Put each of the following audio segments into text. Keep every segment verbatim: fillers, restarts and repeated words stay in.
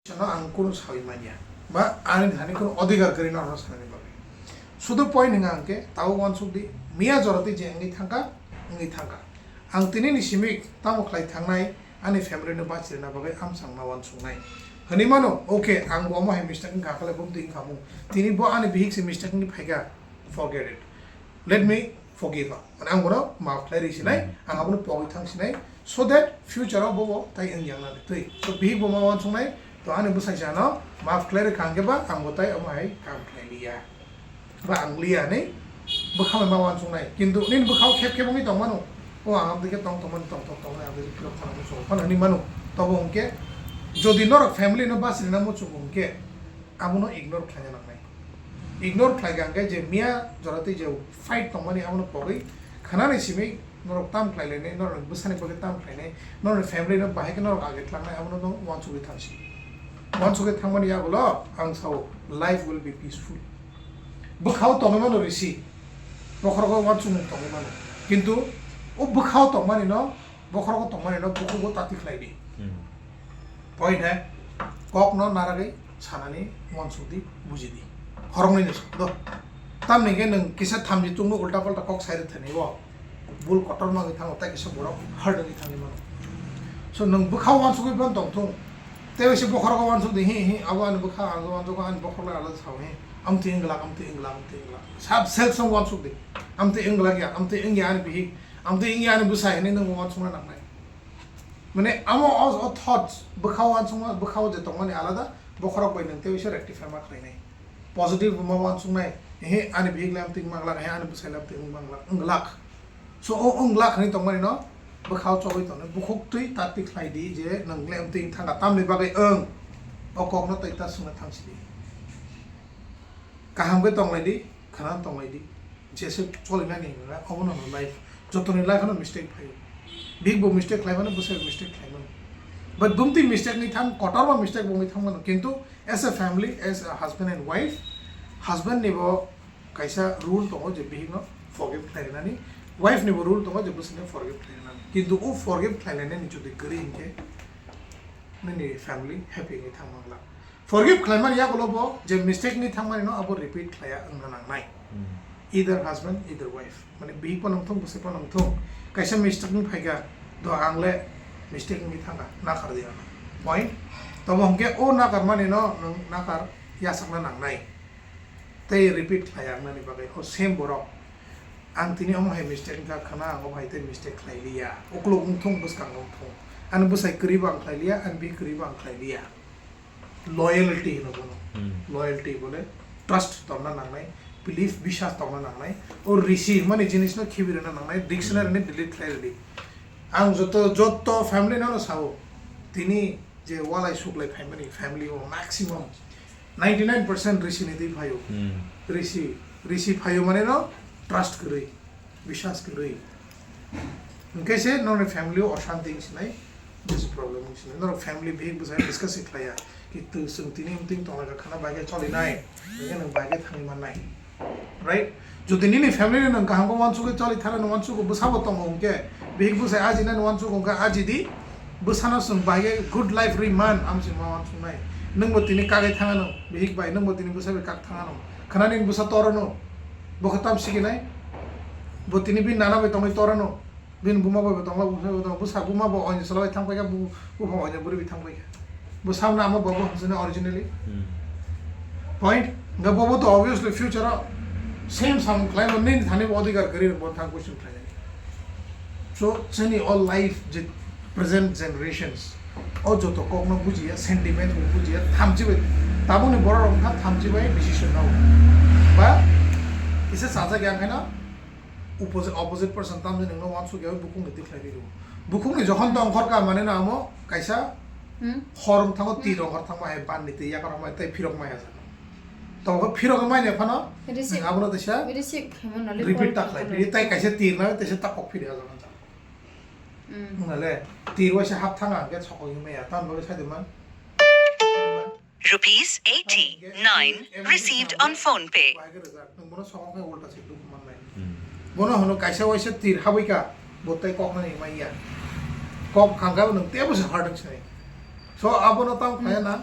Sano ang kunu sawi manya, ba ani thani kunu odhikar kwrwi norokno sanani bagwi. Sudu point hwnka hwnkhe tabo uansuk di, miya jora twi je wngwi thangkha, wngwi thangkha. Ang tini ni simi tamo khlai thangnai, ani family no bachirina bagwi amsang ma uansuknai. Hwnwi mano, okay, ang bo omo hai mistake wngkha, kale bumtwi wngkha mung. Tini bo ani bihik se mistake wngwi phaikha, forget it. Let me forgive her. Mane ang bono maaf khlai rwi sinai, ang abono pogwi thang sinai, so that future o bobo tai wng yang nani twi. So bihik bo ma uansuknai, to ani bwsai se ano maaf khlai rwkha hwnkhe ba ang bo tai omo hai kam khlai liya. Ba ang liya ni bwkha bai ma uansuknai. Kintu nini bwkhao khep khep wngwi tong mano. O ang amtwi khe tong tong mani, tong tong tong mani, amtwi khe phirok thang mani, so phano hwnwi mano. Tobo hwnkhe jodi norok family no bachirina muchungo hwnkhe abono ignore khlaina nangnai. Ignore khlai kha hwnkhe je miya jora twi je fight tongmani abono pogwi khwnani simi norok tam khlai lainai, norok bwsani bagwi tam khlainai, norok family no bahai khe norok age tlangnai, abono no uansugwi thang si. Uansugwi thangmani yagulo ang sao life will be peaceful. Bwkhao tongwi mano risi, bokhorogo uansukmung tongwi mano. Kintu o bwkhao tongmani no, bokhorogo tongmani no bukhugo tati khlai di. Hmm. Point hai, kok no naragwi sanani uansuk di, buji di. Khoroknwi ni do. Tamni khe nwng kisa thamchi tungno ulta palta kok sai rwthani o. Bul kotor manwi thango, tai kisa borok hard wngwi thangwi mano. So nwng bwkhao uansugwi phano tong thung. Tei se bokhorogo uansuk di, hi hi, abo ani bwkha, ang uansuk, ani bokhorok lai alada sao, hi. Amtwi wng glak, amtwi wng glak, amtwi wng glak. Sab self song uansuk di. Amtwi wng glak ya, amtwi wng ya ani bihik, amtwi wng ya ani bwsai hinwi nwng uansukna nangnai. Mane amo o, o thoughts bwkhao uansukma, bwkhao je tongmani alada, bokhorok bai nwng tei se rectify ma khlainai. Positive ma uansuknai, he ani bihik lam ting manglak, he ani bwsai lam ting manglak, wng glak. So o wng glak hinwi tongmani no bwkhao chobwi tongnai, bukhuk twi tati khlai di je nwng lam ting thangkha, tamni bagwi wng o kokno tei ta swngna thang sidi. Kaham khe tonglai di, khana tonglai di. Jese cholinani hinwi obo no life, jotoni life ano mistake phaio. Bihik bo mistake khlai mano, bwsai bo mistake khlai mano. But bumtwi mistake ni thang, kotor ba mistake bo wngwi thang mano. Kintu as a family, as a husband and wife, husband ni bo kaisa rule tongo je bihik no forgive khlai rinani, wife ni bo rule tongo je bwsai no forgive khlai rinani. Kintu o forgive khlai lainani jodi kwrwi hinkhe nini family happy wngwi thang mangla. Forgive khlaimani yagulo bo je mistake ni thangmani no abo repeat khlaiya wngna nangnai. Hmm. Either husband, either wife. Mane bihik phano wngthung, bwsai phano wngthung. Kaisa mistake wng phaikha, do ang le mistake wngwi thangkha, nakar di ano. Point. Tobo hwnkhe o nakar mani no nwng nakar yasakna nangnai. Tei repeat khlaiya wngnani bagwi o same borok. Ang tini omo hai mistake wngkha khna, ang omo hai tei mistake khlai liya. Uklok wngthung, bwskango wngthung. Ani bwsai kwrwi bo ang khlai liya, ani bihik kwrwi bo ang khlai liya. Loyalty hino bono. Hmm. Loyalty bole trust tongna nangnai, belief, biswas tongna nangnai. O risi hwnmani jinisno khibi rwna nangnai, dictionary ni delete khlai rwdi. Ang joto, joto family no, no sao. Tini je walai suklai phaimani family o maximum ninety nine percent risi ni twi phaio. Hmm. Risi, risi phaio mane no trust kwrwi, biswas kwrwi. Hwnkhe se nokni family o oshanti wngsinai, bisi problem wngsinai. Norok family bihik bwsai discuss khlaiya. Ki twi chwng tini wngtwi tonglaikha khana bai khe cholinai, hwnkhe nwng bai khe thangwi mannai. Right? Jodi nini family no nwng kaham khe uansugwi choli thana, nwng uansukgo bwsabo tongo hwnkhe, bihik bwsai ajinai nwng uansukgo hwnkhe ajidi, bwsano chwng bai khe good life rwi man, amsong ma uansuknai. Nwngbo tini kagwi thangano, bihik bai, nwngbo tini bwsai bai kak thangano. Khana nini bwsa torano, bo khe tam sikinai, bo tini bini nana bai tongwi torano. Bini buma bo tongla, bwsa bo tong, bwsa buma bo oini chwla bai thang paikha, bu-, buphang oini bwrwi bai thang paikha. Bwsa no ama bo bo hamsini originally. Hmm. Point. Hwnkhe bo bo to obviously future o same samung khlai bo nini thani bo odhikar kwrwi bo thang question khlai nani. So, chini all life je present generations o joto kokno bujiya, sentiment bo bujiya, thamchi bai, tabukni borok rok wngkha thamchi bai decision rw. Ba kisa sajak yang khaino, opposite, opposite person tamni nangno uansuk ya, bukhuk ni tikhlai ri rw. Bukhuk ni jokhon tongkhor ka mane no amo kaisa Hmm? Hor wng thango, tir rok hor thangma hai ban ni twi yakar rok mai tei phirok mai ha jaga. Tamo khe phirok mai ne phano Receive. Abono teisa Receive khaima nali repeat call ta khlai khaima. Phiri tai kaisa tir na teisa ta kok phiri ha jaga. Hmm. Nale tir waisa hap thanga hwnkhe sokoi maya. Tamoni bagwi sai de man. Rupees eighty-nine received on PhonePe. Bahai khe rwjak. Nwng bono sokong khe ulta se duk manlai. Hmm. Bono hwno kaisa waisa tir habwi ka, bo tei kok nani mai ya. Kok khangkha bo nwng tebo se hard wng sinai. So abono tamo Hmm. khlaiya na,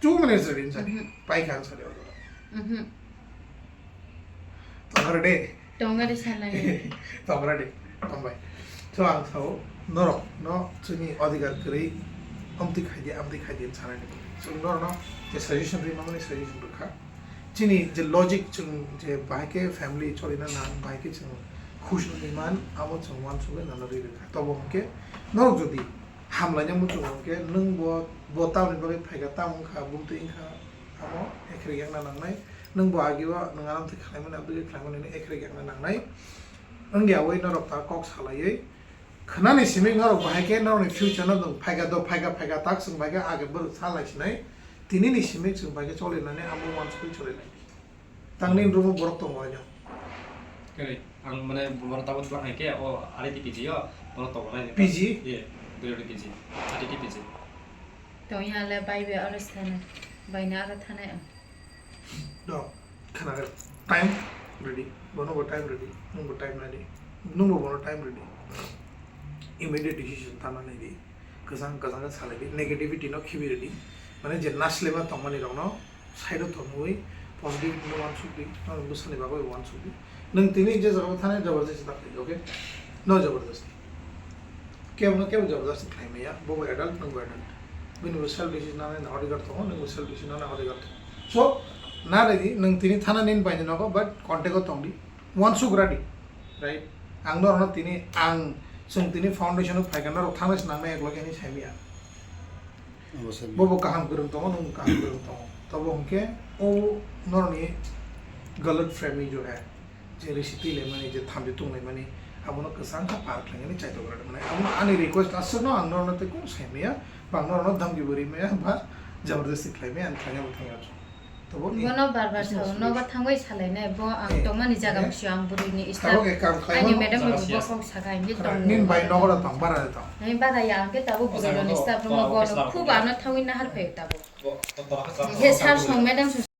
Two minutes ready, sir. Mhm. Pai kha ang sari. Mhm. Tongare de. Tongare sanai. Tongare de. Tambai. So ang sao norok no chini adhikar kwrwi amtwi khaidi, amtwi khaidi sanai. So norok no je suggestion ri mamani suggestion rwkha. Chini je logic chwng je bahai khe family cholina nang, bahai khe chwng khush wngwi man, amo chwng uansugwi nana rwi rwkha. Tobo hwnkhe norok jodi hamlaina muchungo hwnkhe nwng bo, bo tamoni bagwi phaikha, tamo wngkha, bumtwi wngkha, amo ekhrek yakna nangnai. Nwng bo agio nwng aramtwi khlaimani, abdugwi khlaimani, nwng ekhrek yakna nangnai. Wngya ui norok ta kok salaiwi khwnani simi norok bahai khe norokni future no nwng phaikha do, phaikha, phaikha tak chwng bai khe age bwrwk sa lai sinai. Tini ni simi chwng bai khe cholinani amo uansugwi cholinai. Tangni room o borok tongo aino. Khe ang mane borok tabuk tlang hai khe o R I T P G o borok tongo nai. P G? Ye, dui P G. R I T P G. Tongya le bai be aro sana. Bai na aro thana ang. No, khana time ready. Bono bo time ready. Nung bo time ready. Nung bo bono time ready. Immediate decision tana nai di. Kwchang kwchang khe salai di. Negativity no khibi ready. Mane je naslema tongmani rok no side o thangwi positivity no uansuk di, norok bwsani bagwi uansuk di. Nwng tini je jagao thani jabardasti ta khlai, okay? No jabardasti. Kebo no kebo jabardasti khlai maya, bo bo adult, nwng bo adult. Bini bo self decision nanai adhikar tongo, nwng bo self decision nanai adhikar tongo. So, na ready, nwng tini thana nini bai nogo, but contact o tong di. Uansuk ready, right? Ang norok no tini, ang, chwng tini foundation o phaikha, norok thana se nangnai ekloge hinwi sai maya. Obo sai maya. Bobo kaham kwrwng tongo, nwng kaham kwrwng tongo. Tobo hwnkhe o norokni galat framing jo hai. Je risi twi laimani, je thamchi tung laimani, abono kwchang kha par khlainani chaitok rwdi mani. Abono ani request aswkno ang norokno tei kunu sai maya, ba ang norokno dhamki bo ri maya, ba jabardasti khlai maya, ang khlaina bo thangya. Tobo ni Bono bar bar sao, nogo thangwi salainai, bo ang tongmani jaga bisio ang bwrwini staff, ani madam rokbo kok saka hinwi tong. Nin bai nogo da tong, bara da tong. Nai bara ya, ang khe tabuk bwrwini staff rokno bono khub ano thangwi nahar phaio tabuk. He sir song madam song.